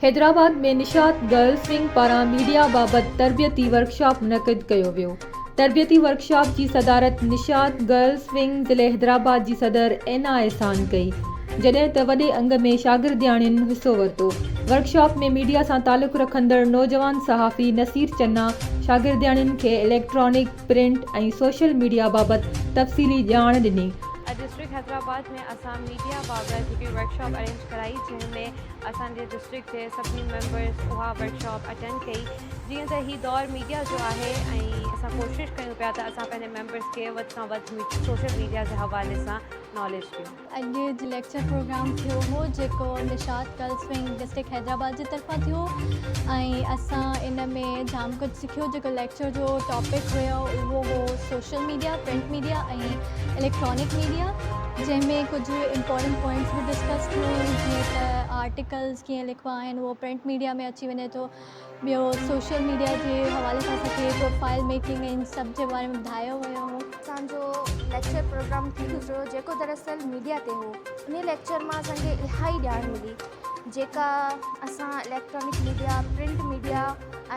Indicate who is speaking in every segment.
Speaker 1: حيدرآباد ۾ نشاط girls wing پاران media بابت تربيتي ورڪشاپ منعقد ڪيو ويو. تربيتي ورڪشاپ جي صدارت نشاط گرلز ونگ ضلعي حيدرآباد جي صدر اينا احسان ڪئي، جڏهن ته وڏي انگ ۾ شاگردياڻين حصو ورتو. ورڪشاپ ۾ ميڊيا سان تعلق رکندڙ نوجوان صحافي نصير چنا شاگردياڻين کي اليڪٽرانڪ، پرنٽ ۽ سوشل ميڊيا بابت تفصيلي ڄاڻ ڏني.
Speaker 2: اڄ ڊسٽرڪٽ حيدرآباد ۾ اسان ميڊيا بابت هڪڙي ورڪشاپ ارينج ڪرائي جنهن ۾ اسان جي ڊسٽرڪٽ جي سڀني ميمبرس اها ورڪشاپ اٽينڊ ڪئي جيئن ته هي دور ميڊيا جو آهي ۽ اسان ڪوشش ڪيون پيا ته اسان پنهنجي ميمبرس کي وڌ کان وڌ سوشل ميڊيا جي حوالي سان ناليج ڏيون.
Speaker 3: اڄ ليڪچر پروگرام ٿيو هو جيڪو نشاط گرلس ونگ ڊسٽرڪٽ حيدرآباد جي طرفان ٿيو ۽ اسان ان ۾ جام ڪجهه سکيو جيڪو ليڪچر جو ٽاپڪ هيو اهو هو social media print media ۽ electronic media جنهن ۾ ڪجهه امپورٽنٽ پوائنٽس به ڊسڪس ٿيون جيئن ته آرٽيڪلز ڪيئن لکبا آهن اهو پرنٽ ميڊيا ۾ اچي وڃي ٿو ٻيو سوشل ميڊيا جي حوالي سان اسان کي پروفائل ميڪنگ ۽ سڀ جي باري ۾ ٻڌايو ويو هو.
Speaker 4: اسان جو ليڪچر پروگرام ٿي گذريو جيڪو دراصل ميڊيا تي هو انهي ليڪچر مان اسان کي الاهي ڄاڻ ملي جيڪا اسان electronic media print media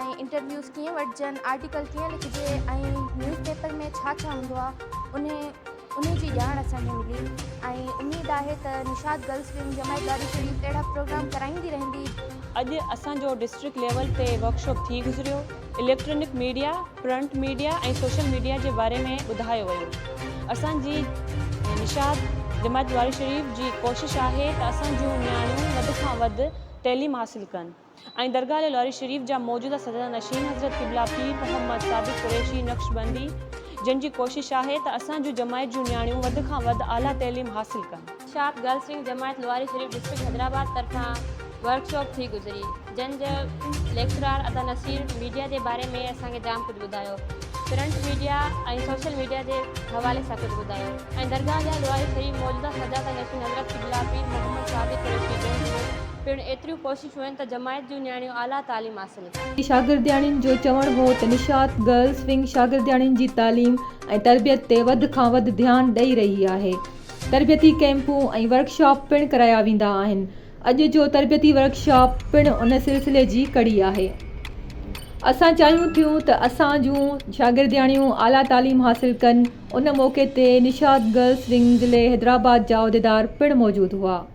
Speaker 4: ۽ interviews ڪيئن وٺجن آرٽيڪل ڪيئن لکجي ۽ نيوز پيپر ۾ ڇا ڇا هوندو آهي انهي انهي جي ڄاڻ اسان کي ملي ۽ اميد آهي ته نشاط گرلس ونگ جماعت لاري شريف اهڙا پروگرام ڪرائيندي رهندي.
Speaker 5: اڄ اسان جو ڊسٽرڪٽ ليول تي ورڪشاپ ٿي گذريو electronic media, print media ۽ social media جي باري ۾ ٻڌايو ويو. اسان جي نشاط جماعت لواري شريف جي ڪوشش آهي ته اسان جون نياڻيون وڌ کان وڌ تعليم حاصل ڪن ۽ درگاهه لواري شريف جا موجوده سجاده نشين حضرت قبله پير محمد صادق قريشي نقشبندي جن جي ڪوشش آهي ته اسان جون جماعت جون نياڻيون وڌ کان وڌ اعليٰ تعليم حاصل ڪن.
Speaker 6: نشاط گرلس ونگ جماعت لواري شريف ڊسٽرڪٽ حيدرآباد طرفان ورڪشاپ ٿي گذري جنھن جو ليڪچرار ادا نصير ميڊيا جي باري ۾ اسان کي جام ڪجهه ٻڌايو پرنٽ ميڊيا ۽ سوشل ميڊيا جي حوالي سان ڪجهه ٻڌايو ۽ درگاهه جا لواري شريف موجوده سجاده نشين حضرت قبله پير محمد صادق قريشي جن جون پڻ ايتريون ڪوششون آهن ته جماعت جون نياڻيون اعليٰ تعليم حاصل ڪن.
Speaker 1: شاگردياڻين جو چوڻ هو ته نشاط گرلس ونگ شاگردياڻين جي تعليم ۽ تربيت تي وڌ کان وڌ ڌيان ڏئي رهي آهي. تربيتي ڪئمپون ۽ ورڪشاپ پڻ ڪرايا ويندا آهن. اڄ جو تربيتي ورڪشاپ پڻ ان سلسلي جي ڪڙي آهي. اسان چاهيون ٿيون ته اسان جون شاگردياڻيون اعليٰ تعليم حاصل ڪن. ان موقعي تي نشاط گرلس ونگ ضلعي حيدرآباد جا عهديدار پڻ موجود هئا.